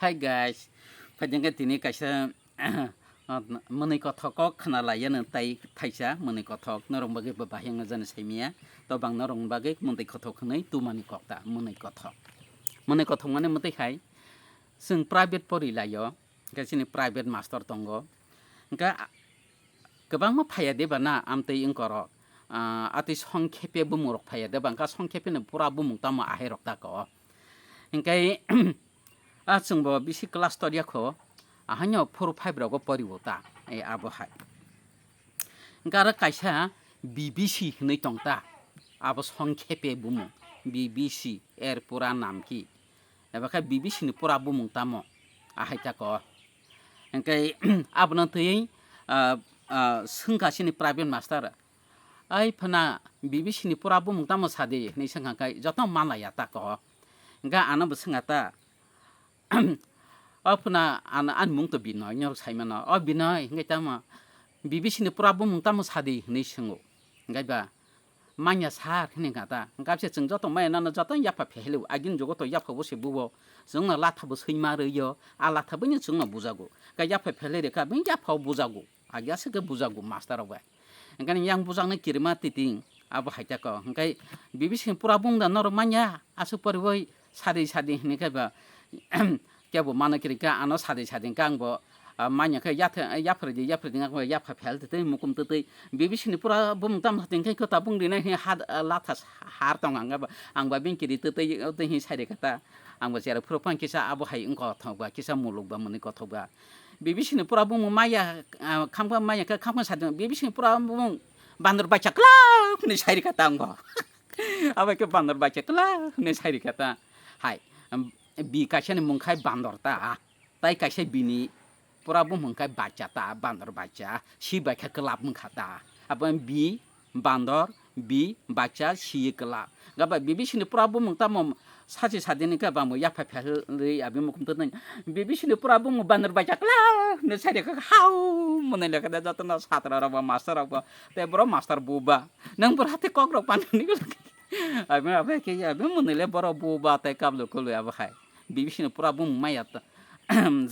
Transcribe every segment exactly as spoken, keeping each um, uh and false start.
Hi guys, phaijengkha tini kaisa mwnwi kothok kok khna laiya nang tai thaisa mwnwi kothok norok bagwi bo bahai wngna jani saimiya to bang norok bagwi mwnwi kothok hwnwi tumani kok ta mwnwi kothok. Mwnwi kothok mane mwtai khai chwng private pori laio, hwnkhe chini private master tongo, hwnkhe kwbangma phaiya de ba na amtwi wngkorok, ah, atwi songkhepe bumung rok phaiya de ba, wngkha songkhepe ni pura bumung tamo ahai rok ta ko. Hingkai a chwngbo bisi class tor ya kho, ahaino four five rogo poribo ta, e abo hai. Hingkha aro kaisa B B C hinwi tong ta, abo songkhepe bumung, B B C er pura nam ki. Eba khe B B C ni pura bumung tamo, ahai ta ko. Hingkai abono twiwi, ah, ah, swngkha chini private master, "Ai phana B B C ni pura bumung tamo sadi?" hinwi swngkha khe joto malaya ta ko. Hingkha ano bo swngkha ta, "O phana an-, ani mung to Binoy, norok sai mano. O Binoy, hingkhe tamo B B C ni pura bumung tamo sadi?" hinwi swngo. Hingkhe ba, "Manya sir," hinwi kha ta. Hingkhe se chwng joto maya nano joto yapha phehelu. Agini jugo to yapha bo se bubo. Chwngno latha bo swima rwio. A latha bini chwngno bujago. Khe yapha phehelu rwkha, bini yapha o bujago. Agi aswk khe bujago master rok bai. Hingkhe yang bujaknai kirima titing abo hai ta ko. Hingkhe B B C ni pura bumung da norok manya, aswk poriwi sadi sadi hinwi khe ba, kebo mano kiri khe ano sadi sadi hingkhe ang bo, ah, manya khe yatha-, yapharidi, yapharidi wngkha khe yapha phel twi twi mukum twi twi. B B C ni pura bumung tamo sadi hingkhe kwta bung rinai hinwi ha, ah, latha har tong ang ba, ang ba bini kiri twi twi, twi hinwi sai rwkha ta. Ang bo chera phuru phang kisa abo hai wngkha kothok ba, kisa muluk ba mwnwi kothok ba. B B C ni pura bumung maya, ah, khamkha maya khe khamkha sadi, B B C ni pura bumung bandor bacha kwlak hinwi sai rwkha ta ang bo. Abo khe bandor bacha kwlak hinwi sai rwkha ta. Hai, um, B kaisa ni mung khai bandor ta. Tai kaisa bini pura bumung khai bacha ta, bandor bacha. Si bai khe kwlap wngkha ta. Abo B bandor, B bacha, si kwlap. Gaba B B C ni pura bumung tamo sachi sadini khe bangbo yapha phelwi abi mukum twi. B B C ni pura bumung bandor bacha kwlak hinwi sai rwkha hao mwnwi lekha da joto no satra rok ba master rok bo. Tei borok master buba. Nang bwrha tei kok rok panani. Abi, abi khe ya, abi mwnwi le borok buba tei kablo kolwi abo hai. B B C ni pura bumung maya ta.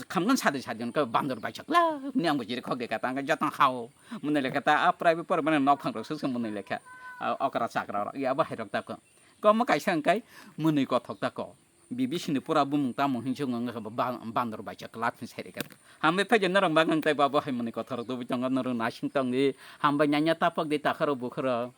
Khamkhan sadi sadi hwnkhe bandor baisa kwlak ni ang bo jiri khok de kha ta, hwnkhe jotong hao. Mwnwi lekha ta, a private pore mane nok phang rok swk swk mwnwi lekha. A okra chakra rok, ya abo hai rok ta ko. Komo kaisa hwnkhe mwnwi kothok ta ko. B B C ni pura bumung tamo hinwi swngo wngkha ba, ba-, bandor baisa kwlak hinwi sai rwkha. Hambai phai norok bagwi tei bo abo hai mwnwi kothok rok tubui tongo, norok naising tong di. Hambai nanya tapok di takharo bukharo.